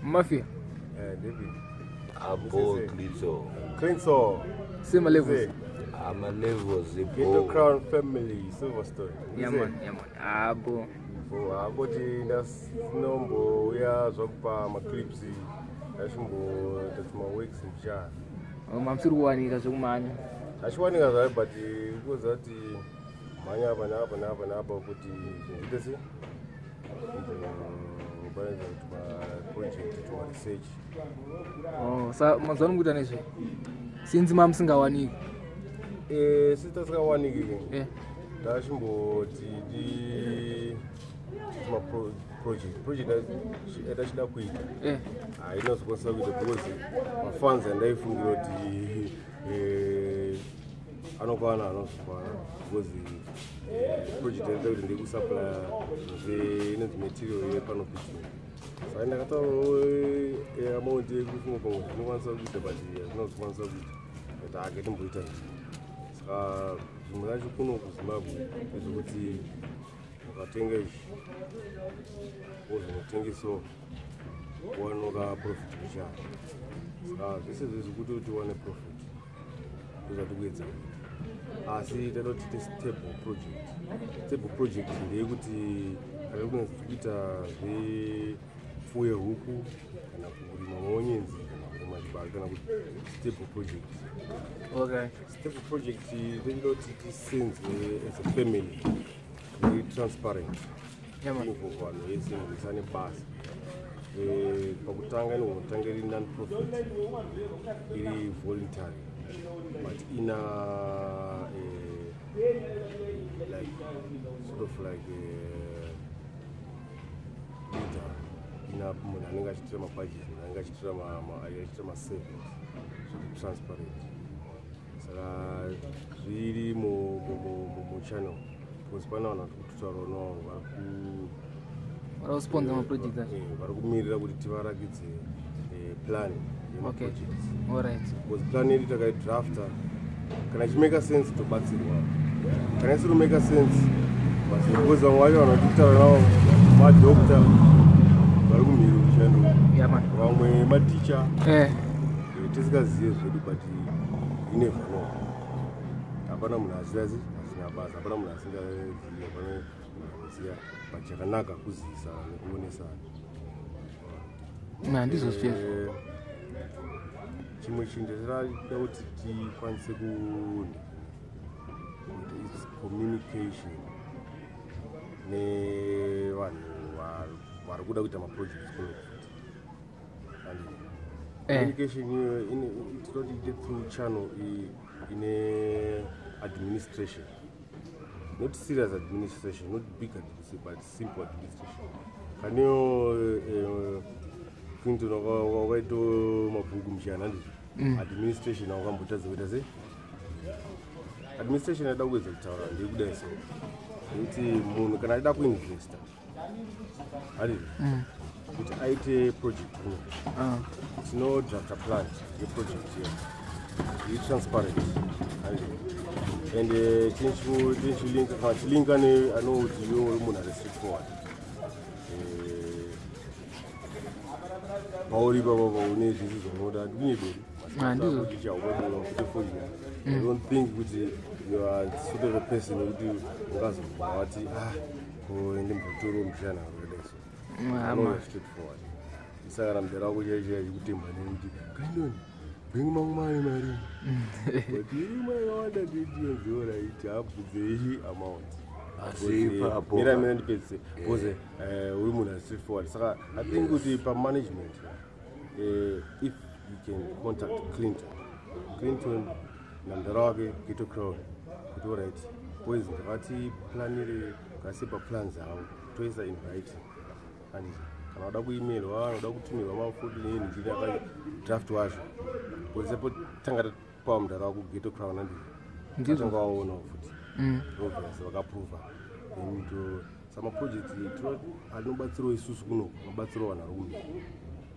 Mafia. David. Abo Clito. Clinton. Same levels. Ama levels Ghetto ibo. Crown Family, Silverstone. Yeah man, yeah man. Abo. Akoti ndasinombouya zvakupa maclips, ndachimboita tumaworks mbichana. Mamusiri kuwanika zvekumhanya? Achiwanika zvayo, but kuziva kuti mhanya apa neapa neapa neapa kuti zvinhu zviite se panoita kuti maproject, tumaresearch. Oh, sa mazuva ano mukuita nezve sinzi mamusingawaniki? Sisi tasingawaniki, ndachimboti di tumaproject, project yatachida kuita hainazokwanisa kuita because mafunds andaifungira kuti anokwana anozokwana, because project yandaida kuti ndekusupply zve inonzi material yepanopicking, saka ndakataurawo amount yekufunga pamwe zvinokwanisa kuita, but hazvinazokwanisa kuita, but ake timboita izvi. Saka zvimwe zvacho kuno kuZimbabwe ndezvekuti ukatenga izvi wozonotengesawo, wanoka profit mbichana. Saka zvese zvezvi kuti tiwane profit ndozvatikuedza kuita, asi tada kuti tiite stable project. Stable project ndeyekuti kana kunzi tikuita zvepfuye huku kana kurima maonyenzi kana kurima chibage kana kuti stable project. Stable project tochida kuti tisenzwe as a family, iri transparent. Yeah, man. Involve vanhu vese, munhu ane basa. Pakutanga inogona iri non profit, iri voluntary, but ina like sort of like leader, ina munhu anenge achiitira mabudget, munhu anenge achiitira achiitira maservice, zviri transparent. Saka zviri muchannel because pane vanhu vari kutotaurawo navo vari ku Vari kusponsa maproject acho. Vari kumirira kuti tivarakidze plan yemaprojects, because plan yedu takaidrafta. Kana ichimaka sense tobatsirwa, kana isiri kumaka sense basi, because vamwe vacho vanhu vatiri kutaura navo madokta vari kumhiri kushando, Yeah, man. vamwe maticha. Tisingazive zvedu, but you never know. Hapana munhu asingazi asina basa, hapana munhu asingazivi, hapana munhu anoziva, but chakanaka kuzivisana nekuonesana. Na ndizvo zvezvo. Chimwe chinhu chatinoda kuti tikwanise kuita is communication nevanhu vari kuda kuita maprojects kuno futi. And communication iyoyo tinoti ite through channel ine administration, not serious administration, not big administration, but simple administration. Kaneyo Clinton wakaito mabhuku muchana, handizvo? Administration wakambotadza kuita sei? Administration yaida kuedza kutaura ndeyekudai so, nekuti munhu kana achida kuinvesta, handizvo, kuti aite project kuno, tinodrafta plan yeproject iyo iri transparent, handizvo? And tichilinka, kana chilinka neanouti iwe uri munhu ari straightforward. Pauri ipapa une zvese zvaunoda, ndinyeberi. Ah, ndizvo. Kuti fodya, I don't think kuti you are sort of a person wekuti ungazobva wati, "Ah, ko ndimbotoro mushana wakadai so." Ama. Straightforward. Saka kana mudhara wako chaichai achikutemba nekuti kaindoni bring mamwe mari mari, but iri mari yakawanda, ndiyonzi alright, habvunzei amount. Asi ipapo Mira, mira ndipedzise, because uri munhu ari straightforward. Saka I think kuti pamanagement, if you can contact Clinton, Clinton namudhara wake Ghetto Crown, kuti alright boys, ngavatiplanire, ngasipa plans avo, toisa in writing. And kana wada kuemailwa, kana wada kutumirwa mafoto nenhingini akadraft wacho, because ipo tanga tapawa mudhara wako Ghetto Crown, andizvo? Ndizvo. Atanga waonawo futi, obvious vakaprova. Then to samaproject anobatsirawo isusu kuno, anobatsirawo vanhu vari kumhiri,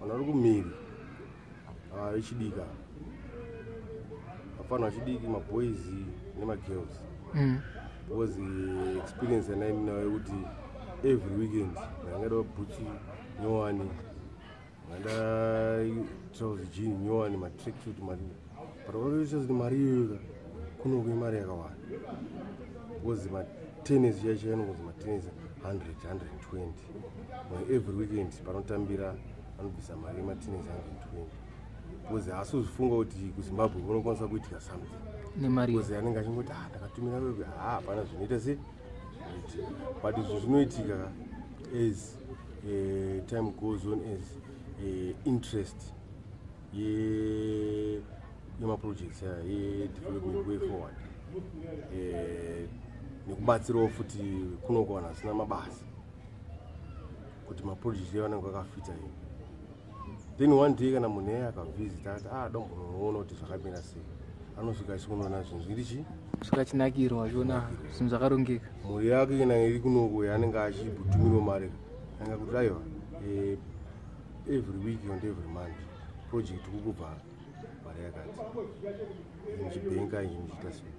vanhu vari kumhiri vechidiki ava, vafana vechidiki, maboys nemagirls, because experience yandinayo yekuti every weekend ndangada bhutsu nyowani. Ada trouser jean nyowani, matracksuit, mari, but vanoita kuti mari iyoyo ka kunoku imari yakawanda, because matennis chaicho anongonzi matennis 100, 120. Every weekend panotambira anobvisa mari yematennis 120, because haasi kuzvifunga kuti kuZimbabwe kunokwanisa kuitika something nemari. Because anenge achingoti, "Ah, ndakatumira wewe, ha, hapana zvinoita se zvinoitika." But izvo zvinoitika ka as time goes on, as interest yemaprojects aya, yedevelopment way forward, nekubatsirawo futi kunoko vanhu vasina mabasa, kuti maprojects eyo anenge akafita iyo. Then one day kana munhu eye akavhizita akati, "Ah, dombonoona kuti zvakamira sei," anosvika achikunoona zvinhu zviri chi Svika chinakirwa achiona zvinhu zvakarongeka. Mhuri yake kana iri kunoko yaanenge achibutumirwa mari, anga kuti, "Aiwa, every week and every month project kukubva mari yakati muchibhenka inji muchiita sei."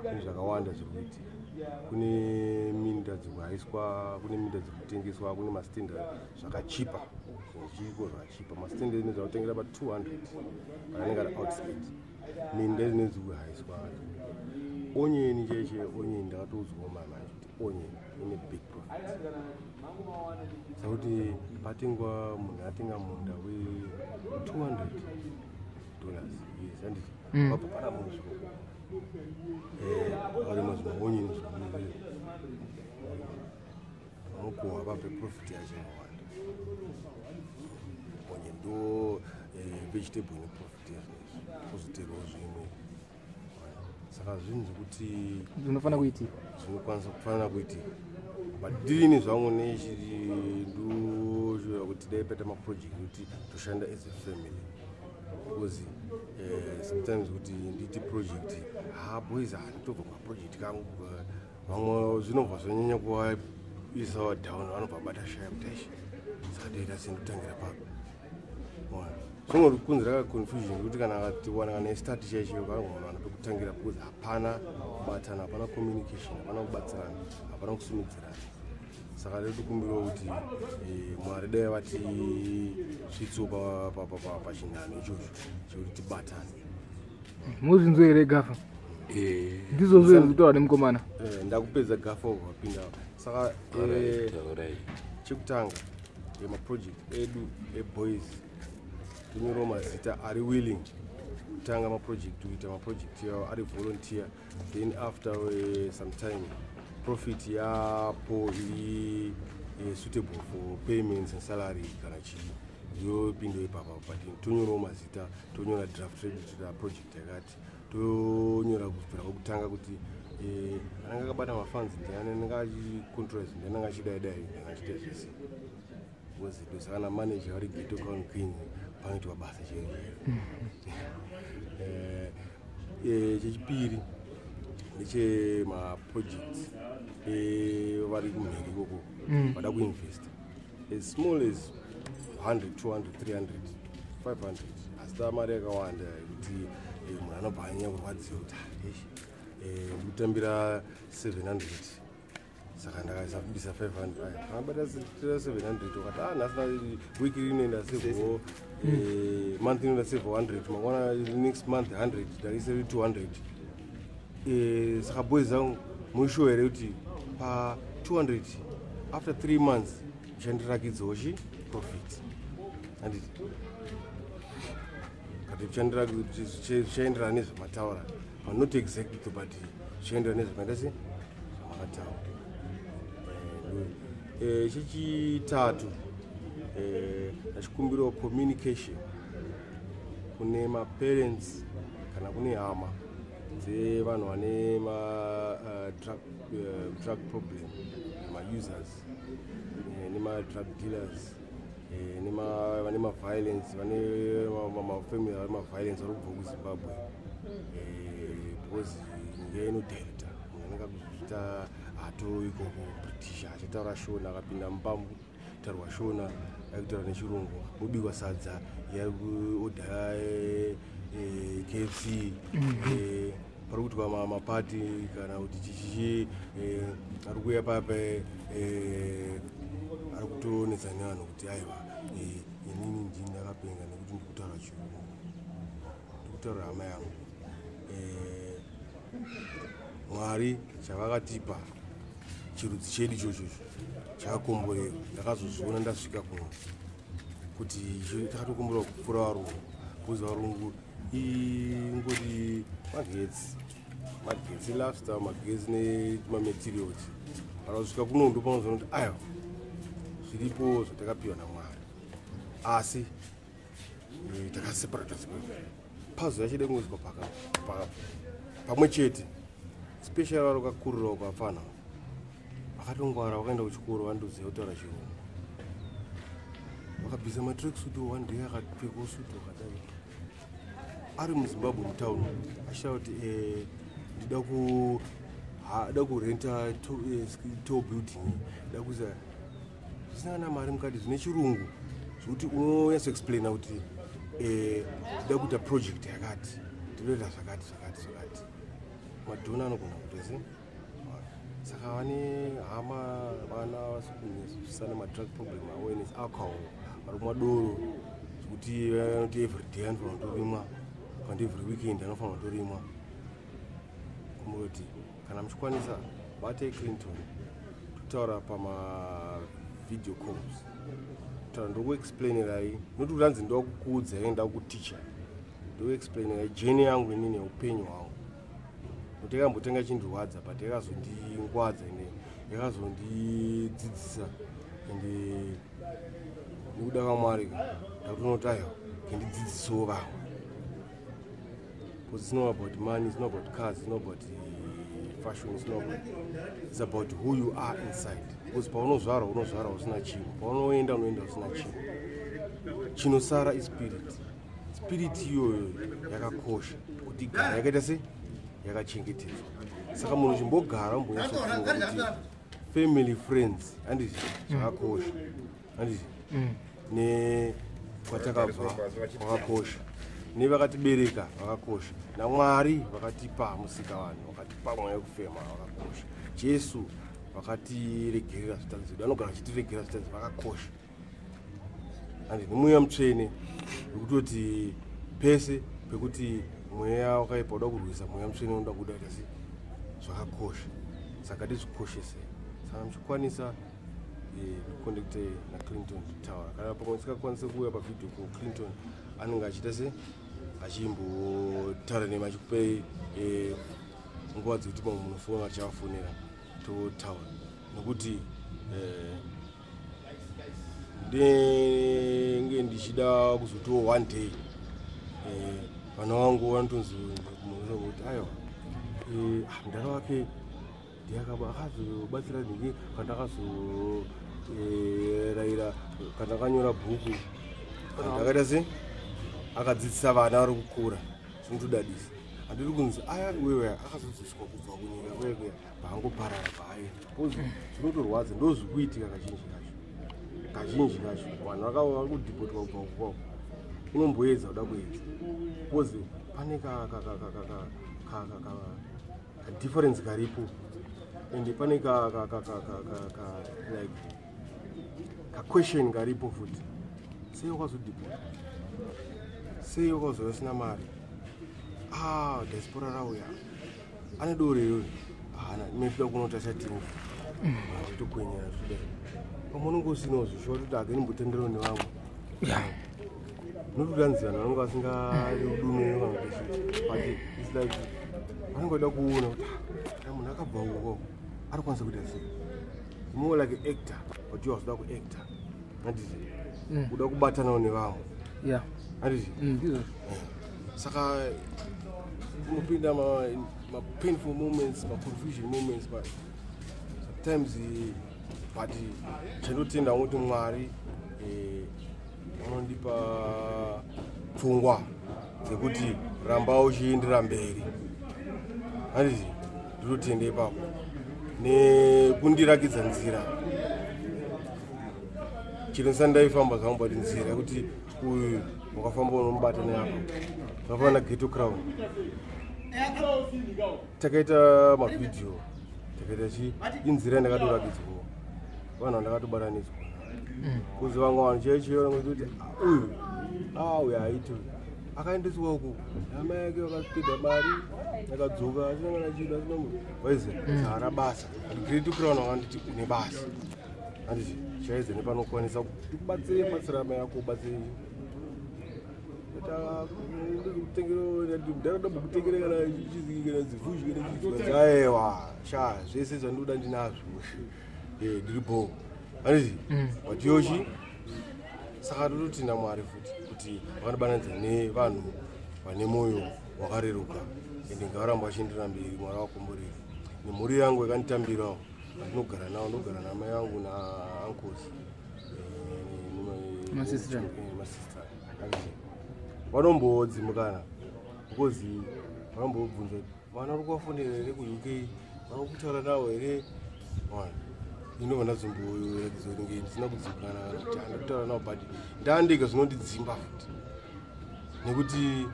Zvinhu zvakawanda zviri kuitika. Kune minda dzikuhaiswa, kune minda dziri kutengeswa, kune mastendi zvakachipa, zvinhu zviriko zvakachipa. Mastendi ine zvakutengera pa200 paanenge ari outside. Minda ine dzikuhaiswa. Onion chaiche, onion ndakatoudzwawo mamanje kuti onion ine big profit, sakuti patengwa, munhu atenga munda we$200, yes, handiti? Pabva pana munhu zvikoko akarima zvimaonion zvimunhu vanokohwa, vabve profit yacho yakawanda. Onion ndo vegetable ine profit yazvinezvi, kuzoterawo zvimwe. Saka zvinhu zvekuti zvinofanira kuitika. Zvinokwanisa kufanira kuitika, but ndirini zvangu nechiri ndoshuva kuti dai paita maproject kuti toshanda as a family, because sometimes kuti ndiite project, ha, boys, ha, nditobva kumaproject kangu, vamwe zvinobva zvanyanya kuvaisa down, vanobva bata shaya kuti, "Aishi, saka toita sendotangira papi?" Zvingori kunzira kaconfusion kuti kana tiwana kana start chaicho vanogona pekutangira, because hapana kubatana, hapana communication, hapana kubatsirana, hapana kusimudzirana. Saka tiri kukumbirawo kuti Mwari dai vatisvitsewo pachinhano ichocho chekuti tibatane. Muzvinzwa here, Gafa? Ndizvozvo here kutaura nemukomana? Ndakupedza, Gafa, wapinda. Saka Alright, alright. chekutanga, maproject edu eboys, tonyorawo mazita ari willing kutanga maproject, kuita maproject yawo ari volunteer. Then after some time profit yapo iri suitable for payments and salary kana chii, yopinda ipapa. But tonyorawo mazita, tonyora draft redu toita project yakati, tonyora kubvira kwekutanga kuti anenge akabata mafunds ndiani, anenge achicontrola zvinhu ndiani, anenge achidai dai, anenge achiita zvese, because ndosaka namanager vari Ghetto Crown King, panoitwa basa chairo chairo. Chechipiri ndechemaprojects vari kumhiri ikoko vada kuinvesta as small as 100, 200, 300, 500, asi mari yakawanda yekuti munhu anobva anyanya kurwadziwa kuti, "Ah, eish, ndikutambira 700, saka ndakasabisa 500." Aya anobata 700, ukati, "Ah, nhasi wiki rinoenda sevho, month inoenda sevho 100, mangwana next month 100, ndaise 200." Saka boys zangu, muishuwa here kuti pa200 after 3 months uchandirakidzawo chi profit, handiti? Kati zvichaenderana nezvamataura, but not exactly, but zvichaenderana nezvamaita se zvamakataura. Chechitatu, ndachikumbirawo communication kune maparents kana kune hama dzevanhu vane ma drug, drug problem, mausers, nemadrug dealers, vane maviolence, vane mafamily vane maviolence vari kubva kuZimbabwe, because nyika inodelta munhu anenge akuzviita hato ikoko British, achitaura Shona, akapinda mumba kutaurwa Shona, aikutaura nechirungu, mubikwa sadza, yakuodha KFC, pari kuitwa mapati kana kuti chichichi, ari kuuya papa, ari kutonetsa nevanhu kuti, "Aiwa, inini ndini Ndikutaura hama yangu, Mwari chavakatipa chirudzi chedu ichochocho chakakomborerwa. Ndakazozviona ndasvika kuno kuti takatokomborerwa kupfuura varungu, because varungu ingori magetsi, magetsi, lifestyle, magetsi nemamaterials. Kana kusvika kuno ndopanozoona kuti aiwa, zviripo zvatakapiwa naMwari, asi takaseparata puzzle yachida kungoiswa pamwe chete. Special vari vakakurirawo kwapfana vakatongwara, vakaenda kuchikoro, vandoziva kutaura Chirungu, vakabvisa matracksuit. One day akapfekawo suit wakadai ari muZimbabwe mutauni, achitaura kuti ndida ku da kurenta tall building, da kuisa zvisina kana mari mukati, zvine Chirungu zvekuti unonyatsoexplaina kuti ndida kuita project yakati, ndinoita zvakati, zvakati, zvakati. Madhona anogona kuita se. Saka vane hama, vana vasikunzwisisa nemadrug problem, awareness, alcohol, vari kumwa doro zvekuti vanoti everyday anofanira kutorimwa, kana every weekend anofanira kutorimwa. Kumuroti kana muchikwanisa, batai Clinton, totaura pamavideo calls, taura, ndokuexplainerai, noti kuti hanzi ndokukuudzai, ndakuticha, ndokuexplainerai journey yangu inini yeupenyu hwangu, nokuti yakambotenga chindirwadza, but yakazondingwadza ende yakazondidzidzisa. Ende nekuda kwaMwari ndakutonoti aiwa, kendidzidzisewo vamwe, because it's not about money, it's not about cars, it's not about fashion, it's not about, it's about who you are inside. Because paunozvarwa unozvarwa usina chinhu, paunoenda unoenda usina chinhu. Chinosara ispirit. Spirit iyoyo yakakosha kuti igara yakaita sei, yakachengetedzwa. Saka munhu chimbogara umbonyatsofunga kuti family, friends, handiti zvakakosha, handiti nekwatakabva kwakakosha, nevakatibereka vakakosha, naMwari vakatipa musika, vanhu vakatipa mweya wekufema vakakosha, Jesu vakatiregerera zvitadzo zvedu, anogara achitiregerera zvitadzo, vakakosha, handi nemweya mutsvene, wekutoti pese pekuti mweya wakaipa uda kurwisa, mweya mutsvene unoda kuda kuita sei, zvakakosha. Saka tizvikoshese. Saka muchikwanisa kuconnecte naClinton, totaura. Kana pamwe usingakwanisi kuuya pavideo call, Clinton anenge achiita se achimbotaura nemi, achikupei nguva dzekuti pamwe munofona, achavafonera, totaura, nekuti ndenge ndichida kuzotiwo one day vana vangu vanotonzi kuti aiwa, mudhara wake akazobatsira nhingi, kana akazorayira, kana akanyora bhuku, kana akaita sei, akadzidzisa vana vari kukura, zvinotodadisa. Handiri kunzi aya wewe akazodziswa kubva kunyika kwekwe paangoparara paaenda, because zvinotorwadza. Ndo zvikuitika kazhinji kacho, kazhinji kacho vanhu vari kudhipotwa kubva kukwako, unomboedza kuda kuedza, because pane kadifference karipo, ende pane like kaquestion karipo futi: sei wakazodhipotwa? Sei wakazouya usina mari? Ah, diaspora rauya, ane doro iyoyo, haana metoda kunoti achatinga achitokwenyera zvidai. Pamwe unenge usinawo zvishuwa kuti ake nimbotenderwa nevamwe, nokuti vanhu vanenge vasingadi kana kuti, but it's like vanenge vada kuona kuti ah, munhu akabva uko ari kukwanisa kuita sei. More like an actor, but you wazoda kuacta, handiti? Uda kubatanawo nevamwe, handiti? Ndizvo. Saka unopinda ma-painful moments, ma-confusion moments, but sometimes but chandotenda kuti Mwari vanondipa pfungwa dzekuti ramba uchiendera mberi, handiti? Ndinotenda ipapo nekundirakidza nzira. Chero ndisati ndaifamba zvangu, but nzira yekuti uyu wakafamba unomubata neapa, zvakafanana naGhetto Crown. Takaita mavhidhiyo, takaita chi inzira yandakatorakidzwawo vanhu vandakatobatanidzwa, kuzi vamwe vanhu chaiyo chaiyo vanoti, "Ah, uyu, ah, uyu haiti." Akaendeswa uko namai ake, vakapedza mari, akadzoka asina kana chiro, asina munhu waize haana basa. Great Crown vakanditi une basa, handiti? Chaidze nepanokwanisa kuti kubatsire, batsira amai ako, ubatsire. Ndakadambokutengere kana chizi kana dzivhuzhi kana chizi. Aiwa sha, zvese zvandinoda ndinazvo. Ndiri bho, handiti? But yochi saka tototenda Mwari futi kuti vakanobananidza nevanhu vane mwoyo wakareruka, ende ngavaramba vachienderera mberi. Mwari vakomborere nemhuri yangu yakanditambirawo, andinogara navo. Ndogara namai vangu nauncles. Masista. Masista vanombodzimukana because vanombobvunza kuti vana uri kuvafonera here kuUK, vari kutaura navo here? Ona, inobva ndazomboratidza kuti nge ndisina kudzimukana kana kuti handa kutaura navo, but ndaandega zvinondidzimba futi nekuti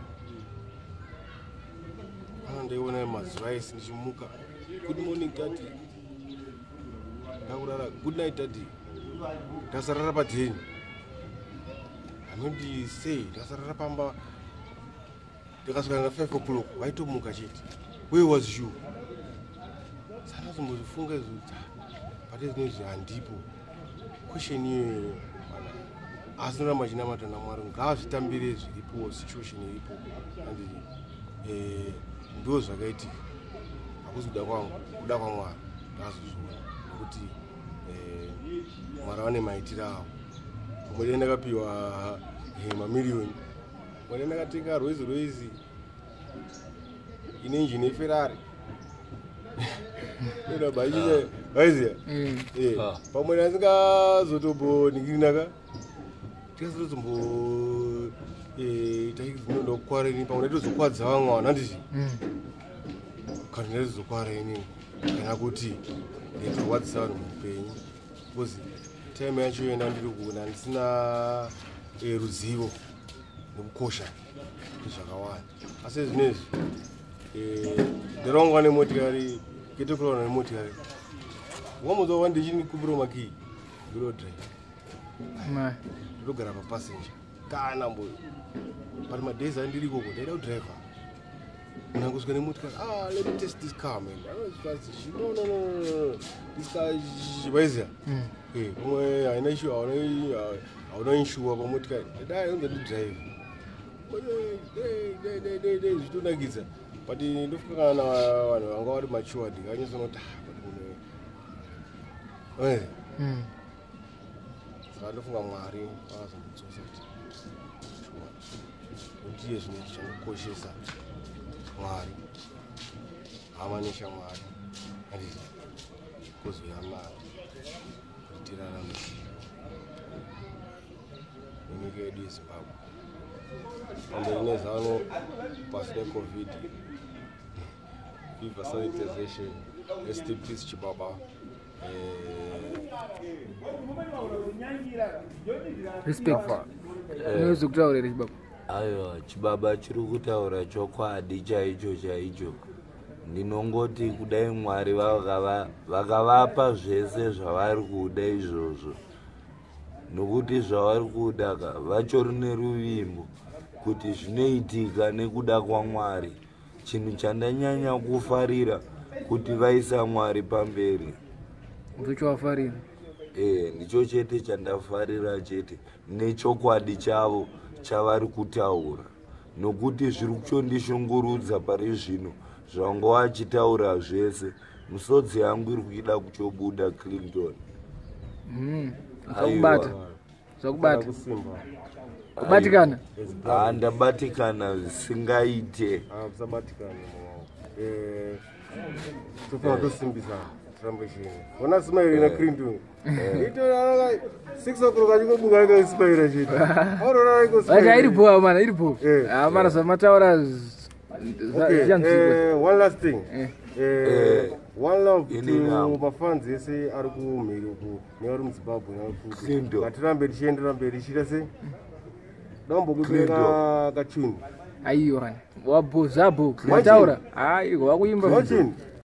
ana ndaiona mazuva ese ndichimuka, "Good morning, daddy." Ndakurara, "Good night, daddy." Ndasarara padheni, anoti sei ndasarara pamba, ndikasvika na 5 o'clock vaitomuka chete, "Where was you?" Sandazombozifunga izvo kuti but zvinozvi handipo question iyoyo, asi noramba chinamata naMwari, ngazvitambire zviripo, situation iripo, anditi? Ndo zvakaitika, hakuzi kuda kwangu, kuda kwaMwari. Ndazozviona nekuti Mwari vane maitiro avo. Pamwe dai ndakapiwa mamiriyoni, pamwe dai ndakatenga Rolls Royce ine injini yeFerrari, vaiziya. Pamwe ndasingazotombonikirinaka, tikazotozombo taizondokwara, pamwe ndaitozokwadza vamwe vanhu, handiti? Kana ndaitozokwara inini, kana kuti ndaitorwadzisa vanhu muupenyu, because time yacho yenda ndiri kuona ndisina ruzivo nekukosha kwezvakawanda. Asi zvinezvi ndirongwa nemotikari, ketokurona nemotikari, wamudza wandichinikumbira makii, ndinodrive, ndinogara papassenger kana mbo. But madays andiri ikoko ndaida kudriver, ndangosvika nemotikari, "Ah, let me test this car, man." "No, no, no, no, this car," waiziya. Pamwe haina issue, hauna insure pamotikari, dai unza ndidrive zvitonakidza. But ndofunga kana vanhu vanga vari matured kanyatsoona kuti, ah, but munhu. Saka ndofunga Mwari vakazondidzosa kuti sure, nekuti iye zvino chandokoshesa Mwari, hama neshamwari, handiti? Kozouya mari kuti tirarame nenyika yedu yeZimbabwe. Pamberi neZANU, pasi neCOVID. Viva sanitization. Rest in peace, Chibaba. Respect. Unozokutaura here, Chibaba? Aiwa, Chibaba chiri kutaura chokwadi chaicho chaicho. Ndinongoti kudai Mwari vakavapa zvese zvavari kuda izvozvo, nokuti zvavari kuda ka vachori neruvimbo kuti zvinoitika nekuda kwaMwari. Chinhu chandanyanya kufarira kuti vaisa Mwari pamberi. Ndochowafarira? E, ndicho chete chandafarira chete, nechokwadi chavo chavari kutaura, nokuti zviri kuchondishungurudza pari zvino zvanga vachitaura zvese. Musodzi yangu iri kuida kuchobuda, Clinton. Zvakubata, zvakubata. Kusimba. Kubatikana. Ha, ndabatikana zvisingaite. Ah, musabatikana mama. Tofanira tosimbisana, tirambe chini. Ona smile ina Clinton. Ito 6 o'clock achingobuka akaismaira chete. Aurora iko. Vacha iri bho mana, iri bho. Ah, mana, zvamataura Okay, zvichanzwikwa. One last thing. One love Ini to nangu. mafans ese ari kumhiri uku nevari muZimbabwe nevari kupi. Clinton. Ngatirambe tichiendera mberi tichiita sei? Dambokupe Clinton. kachuni. Aiwa, wabho, zvabho mataura, aiwa, wakuimba. Wachini?